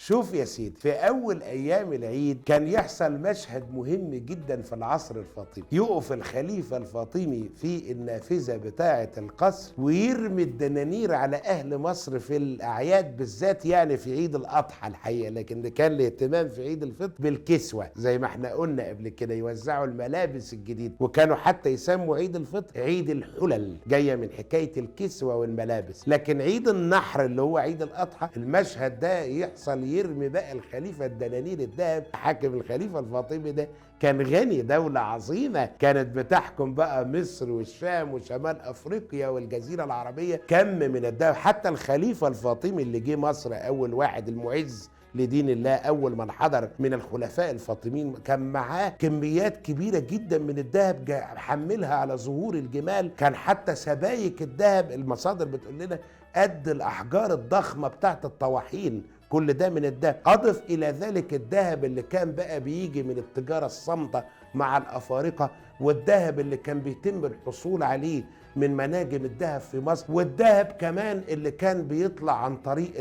شوف يا سيدي، في أول أيام العيد كان يحصل مشهد مهم جدا في العصر الفاطمي. يقف الخليفة الفاطمي في النافذة بتاعة القصر ويرمي الدنانير على أهل مصر في الأعياد، بالذات يعني في عيد الأضحى الحقيقة، لكن كان الاهتمام في عيد الفطر بالكسوة زي ما احنا قلنا قبل كده، يوزعوا الملابس الجديدة، وكانوا حتى يسموا عيد الفطر عيد الحلل، جاية من حكاية الكسوة والملابس. لكن عيد النحر اللي هو عيد الأضحى المشهد ده يحصل، يرمي بقى الخليفة الدنانير الذهب. حاكم الخليفة الفاطمي ده كان غني، دولة عظيمة كانت بتحكم بقى مصر والشام وشمال أفريقيا والجزيرة العربية، كم من الذهب. حتى الخليفة الفاطمي اللي جه مصر أول واحد، المعز لدين الله، أول من حضر من الخلفاء الفاطميين، كان معاه كميات كبيرة جدا من الذهب حملها على ظهور الجمال. كان حتى سبايك الذهب المصادر بتقول لنا قد الأحجار الضخمة بتاعت الطواحين، كل ده من الذهب. أضف إلى ذلك الذهب اللي كان بقى بيجي من التجارة الصامتة مع الأفارقة، والذهب اللي كان بيتم الحصول عليه من مناجم الذهب في مصر، والذهب كمان اللي كان بيطلع عن طريق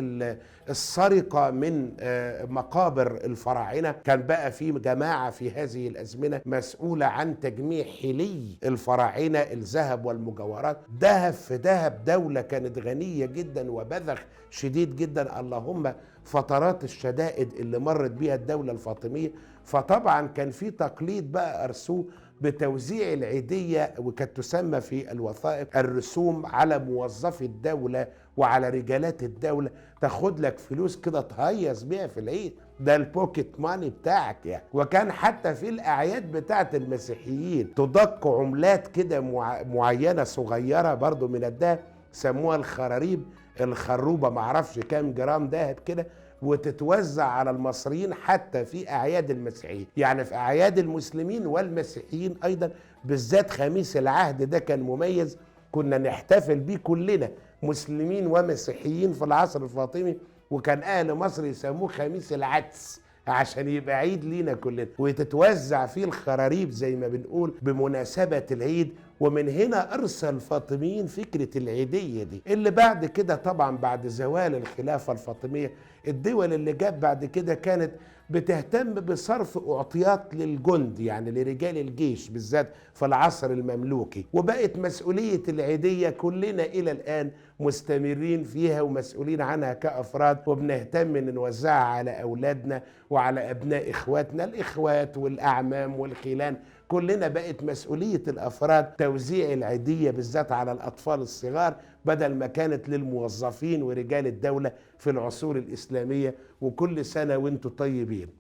السرقة من مقابر الفراعنة. كان بقى في جماعة في هذه الأزمنة مسؤولة عن تجميع حلي الفراعنة، الذهب والمجوهرات. ذهب في ذهب، دولة كانت غنية جدا وبذخ شديد جدا، اللهم فترات الشدائد اللي مرت بيها الدولة الفاطمية. فطبعا كان في تقليد بقى أرسوه بتوزيع العيدية، وكانت تسمى في الوثائق الرسوم، على موظفي الدولة وعلى رجالات الدولة. تاخد لك فلوس كده تهيص بيها في العيد، ده ال pocket money بتاعك يعني. وكان حتى في الأعياد بتاعت المسيحيين تدق عملات كده معينة صغيرة برضو من الذهب، سموها الخراريب، الخروبة، معرفش كام جرام ذهب كده، وتتوزع على المصريين حتى في أعياد المسيحيين، يعني في أعياد المسلمين والمسيحيين أيضا. بالذات خميس العهد ده كان مميز، كنا نحتفل بيه كلنا مسلمين ومسيحيين في العصر الفاطمي، وكان أهل مصر يسموه خميس العدس عشان يبقى عيد لينا كلنا، وتتوزع فيه الخراريب زي ما بنقول بمناسبة العيد. ومن هنا أرسل الفاطميين فكرة العيدية دي، اللي بعد كده طبعا بعد زوال الخلافة الفاطمية الدول اللي جاب بعد كده كانت بتهتم بصرف أعطيات للجند، يعني لرجال الجيش بالذات في العصر المملوكي، وبقت مسؤولية العيدية كلنا إلى الآن مستمرين فيها ومسؤولين عنها كأفراد، وبنهتم إن نوزعها على أولادنا وعلى أبناء إخواتنا، الإخوات والأعمام والخلان، كلنا بقت مسؤولية الأفراد توزيع العيدية بالذات على الأطفال الصغار، بدل ما كانت للموظفين ورجال الدولة في العصور الإسلامية. وكل سنة وانتم طيبين.